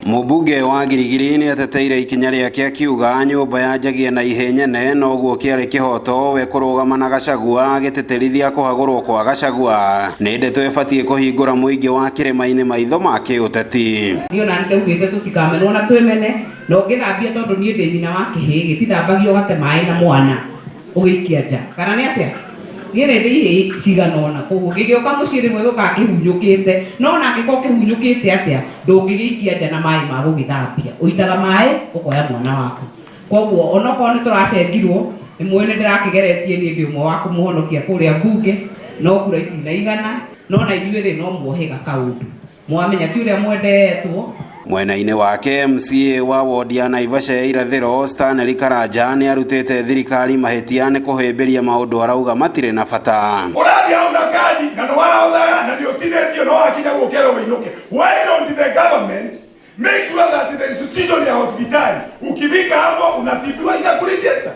Mũmbunge wa Giligili nĩ ateteire ikinya rĩake akiuga nyũmba yanjagia na ihĩ nyene noguo kĩarĩ kĩhoto we kũrũgama na Gachagua agĩtĩtĩrithia kũhagũrwo kwa Gachagua nĩ ndeto ĩbatiĩ kũhingũra mũingĩ wa kĩrĩma-inĩ maitho ma kĩũteti. Niĩ ona nĩndaugĩte tũtikamenwo na twĩmene, na ũngĩthambia tondũ niĩ ndĩ nyina wa kĩhĩĩ, gĩtithambagio ũgate maĩ na mwana ũgĩikia nja, kana nĩ atĩa? Niĩ nĩ ndĩ ihĩĩ cigana ũna, koguo gĩgĩũka mũciĩ rĩmwe gĩũkaga kĩhunyũkĩte, no ona angĩkorwo kĩhunyũkĩte atĩa, ndũngĩgĩikia nja na maĩ ma gũgĩthambia, ũitaga maĩ ũkoya mwana waku. Koguo onokorwo nĩ tũracengirwo, nĩ mũĩ nĩ ndĩrakĩgeretie niĩ ndĩ ũmwe wa kũmũhonokia kũrĩa mbunge, no kura itinaigana, no na inyuĩ rĩ no muohĩga kaũndũ. Mwamenya ti ũrĩa mwendetwo. Mwena-inĩ wake MCA wa wodi ya Naivasha ya irathĩro Stanley Karanja nĩ arutĩte thirikari mahĩtia nĩ kũhĩmbĩria maũndũ arauga matirĩ na bata. Ũrathiĩ hau na kandi na nĩ warahũthaga na nĩ ũtinĩtio no wakinya gũkerwo wĩinũke. Why don't the government make sure that the institution ya hospitali ukifika hapo unatibiwa inakuregister?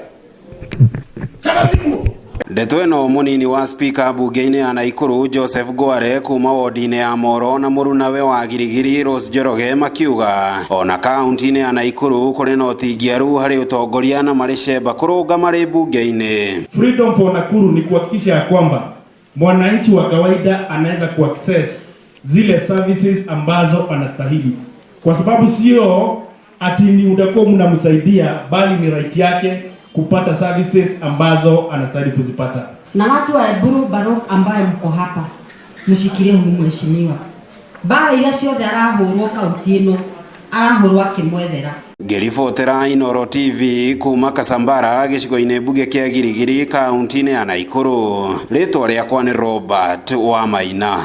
Kana tiguo? Ndeto ĩno mũnini wa spika mbunge-inĩ ya Naikuru Joseph Ngware kuma wodi-inĩ ya Moro na mũrunawe wa Girigiri Rose Njoroge makiuga ona kaunti-inĩ ya Naikuru kũrĩ na ũtingiaru harĩ ũtongoria na marĩ cemba kũrũnga marĩ mbunge-inĩ. Freedom for Nakuru ni kuhakikisha ya kwamba mwananchi wa kawaida anaweza kuaccess zile services ambazo anastahili, kwa sababu sio ati ni utakuwa mnamsaidia, bali ni right yake kupata services ambazo anastahili kuzipata. Na watu wa Eburu Barok ambaye mko hapa mshikilie huyu mheshimiwa, mbara iria ciothe arahũrwo kaunti ĩno arahũrwo akĩmwethera. Ngĩribotera Inooro TV kuma Kasambara gĩcigo-inĩ mbunge kĩa Girigiri kaunti-inĩ ya Naikuru, rĩtwa rĩakwa nĩ Robert Wamaina.